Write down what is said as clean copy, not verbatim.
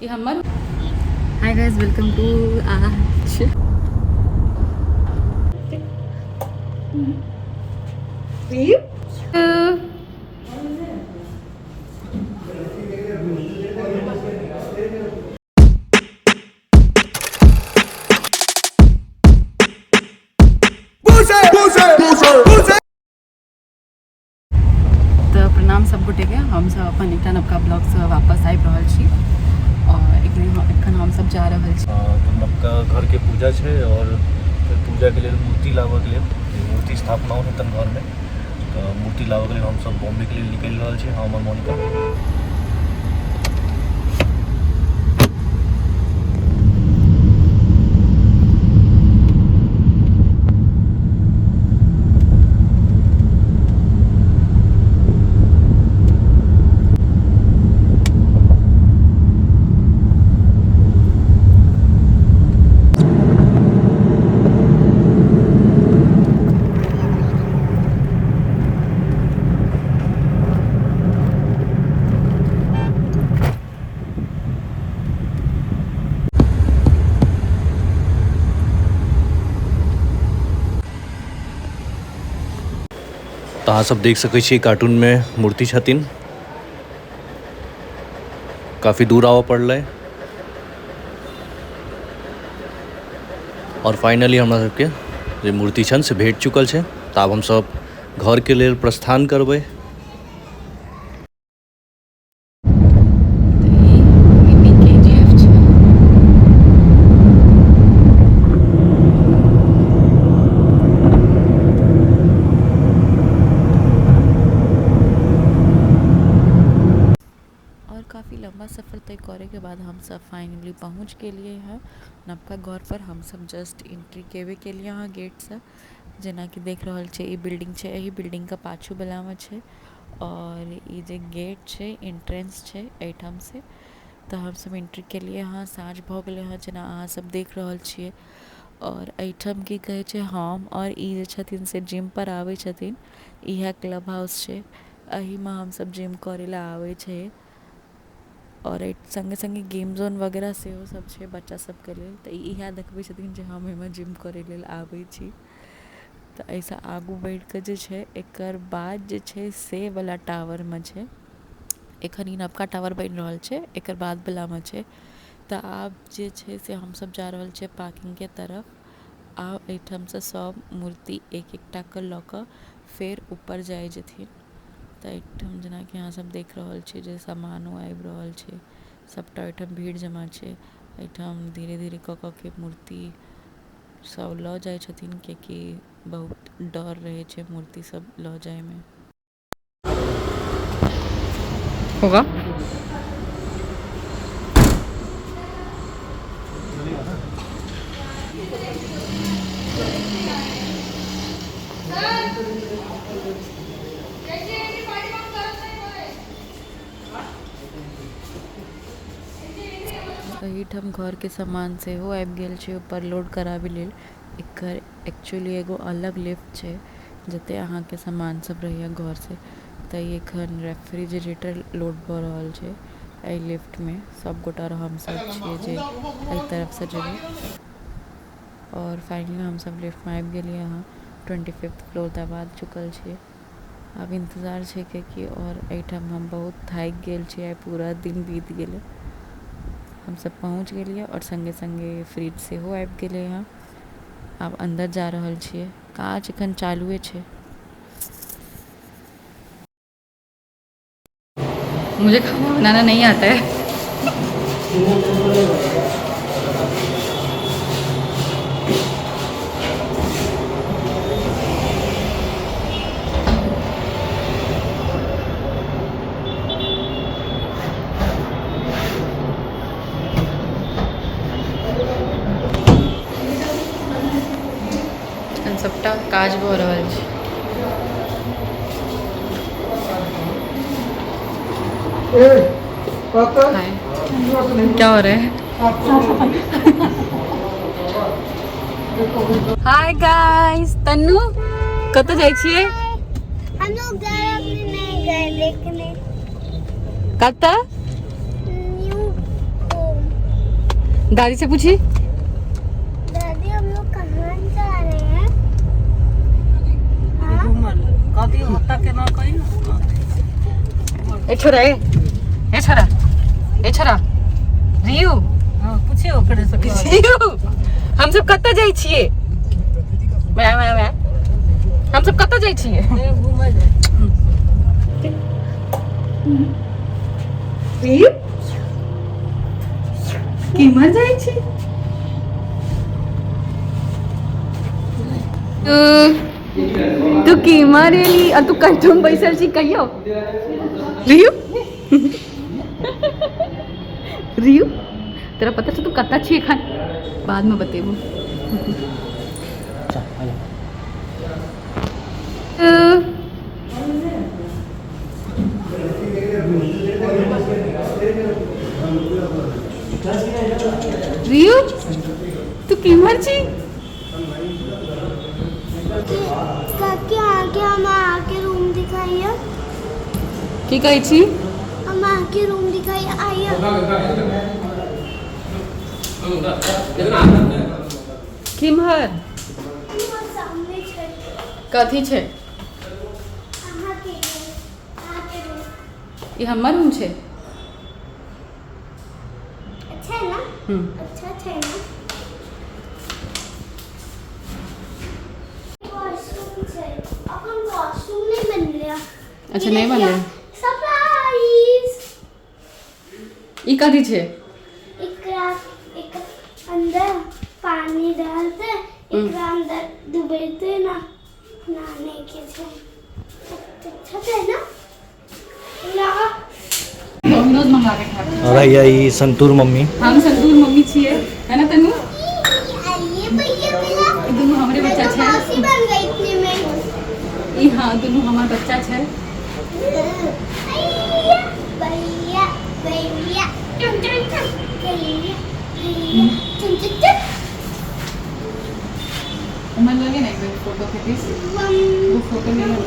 ई हमर। Hi guys, welcome to आज। तऽ प्रणाम सब गोटेके, हमसब अपन एकटा नवका ब्लॉगसँ वापस आबि रहल छी आओर एखन हमसब जा रहल छी। तऽ नवका घरके पूजा छै आओर फेर पूजाके लेल मूर्ति लाबऽके लेल, मूर्ति स्थापना हेतनि घरमे, तऽ मूर्ति लाबऽके लेल हमसब बॉम्बेके लेल निकलि रहल छी, हम आओर मोनिका। तऽ अहाँ सब देख सकै छियै कार्टूनमे मूर्ति छथिन। काफी दूर आबऽ पड़लै आओर फाइनली हमरा सबके जे मूर्ति छनि से भेट चुकल छै। तऽ आब हमसब घरके लेल प्रस्थान करबै। मिनी केजीएफ छै। और काफ़ी लंबा सफ़र तय करे के बाद हम सब फाइनली पहुँच गेलिए हँ नवका घर पर। हम सब जस्ट एंट्री केबे केलिए हँ गेटसँ। जेनाकि देख रहल छियै, ई बिल्डिंग छै, एहि बिल्डिंगके पाछू वलामे छै और ई जे गेट छै, एंट्रेंस छै एहिठाम से। तऽ हमसब एंट्री केलिए हँ। साँझ भऽ गेलै हँ, जेना अहाँ सब देख रहल छियै। और एहिठाम की कहै छै, हम और ई जे छथिन से जिम पर आबै छथिन। इएह क्लब हाउस छै, एहिमे हमसब जिम करै लए आबै छै और एहि सङ्गे सङ्गे गेम जोन वगैरह सेहो सब छै बच्चा सबके लेल। तऽ इएह देखबै छथिन जे हम एहिमे जिम करै लेल आबै छी। तऽ एहिसँ आगू बढ़िकऽ जे छै, एकर बाद जे छै से वला टावरमे छै। एखन ई नवका टावर बनि रहल छै, एकर बाद वलामे छै। तऽ आब जे छै से हमसब जा रहल छियै पार्किंगके तरफ। आब एहिठामसँ सब मूर्ति एक एकटा कऽ लऽ कऽ फेर ऊपर जाइ जेथिन। तऽ एहिठाम जेनाकि अहाँ सब देख रहल छियै जे सामानो आबि रहल छै, सबटा ओहिठाम भीड़ जमा छै। एहिठाम धीरे धीरे कऽ कऽ के मूर्ति सब लऽ जाइ छथिन, कियाकि बहुत डर रहै छै मूर्ति सब लऽ जाइमे। होगा। एहिठाम घरके सामान सेहो आबि गेल छै ऊपर लोड कराबै लेल। एकर एक्चुअली एगो अलग लिफ्ट छै जते अहाँके सामान सब रहैया घर से। तऽ ई एखन रेफ्रिजरेटर लोड भऽ रहल छै एहि लिफ्ट मे। सब गोटा और हमसब छियै जे एहि तरफ से जेबै। और फाइनली हमसब लिफ्ट मे आबि गेलियै हँ। 25th floor दबा चुकल छियै, आब इंतजार छै कियाकि और एहिठाम हम बहुत थाकि गेल छियै, आइ पूरा दिन बीत गेलै। हमसब पहुँच गेलियै और सङ्गे सङ्गे फ्रिज सेहो आबि गेलै हँ। आब अन्दर जा रहल छियै, काज एखन चालुए छै। मुझे खाना बनाना नहीं आता है। सबटा काज भऽ रहल छै। हाय, क्या हो रहा है? हाय गाइस, तन्नू कतऽ जाइ छियै? हम लोग जा रहे हैं अपने नए घर देखने। कतऽ? New home. दादी से पूछी। दादी हम लोग कहाँ जा रहे हैं? हाँ? ए छोरा, ए ए छोरा, ए छोरा, रियू। हाँ, पूछिए ओकरे से। रियू, हम सब कतऽ जाइ छियै? मैं मैं मैं हम सब कतऽ जाइ छियै? घूमे जाए। रियू, केम्हर जाइ छी तू? तू केम्हर एली आ तू कहियो बैसल छी? कहियो रियू, रियू, तोरा पता छौ तू कतऽ छी एखन? बादमे बतेबो। रियू, तू केम्हर छी? काकी, आके हम आके रूम दिखाइए। की कहै छी? हम आके रूम दिखाइए, आइए। केम्हर? सामने छै। कथी छै? अहाँके अहाँके रूम। ई हमर रूम छै? अच्छा है ना? हम्म। अच्छा छै ना? वॉशरूम छै। अपन वॉशरूम नहीं बनले। अच्छा, नहि बनलै? सरप्राइज। ई कथी छै? एकरा एक अंदर पानी डालते, एकरा अंदर डुबेते ना, नहाने के छै। अच्छा छै ना ला? डोमिनोज मंगा के खाब। और भैया, ई संतूर मम्मी। हम संतूर मम्मी छियै, है ना तनु? आइए भैया मेरा। ई दुनू हमरे मैं बच्चा तो छै। मौसी बन गई इतने में। ई हाँ, दुनू हमर बच्चा छै। भैया भैया भैया, चुन चुन चुन, भैया भैया, चुन चुन चुन। मन लगे ना, एक बार फोटो खींचिस। वो फोटो ले लो।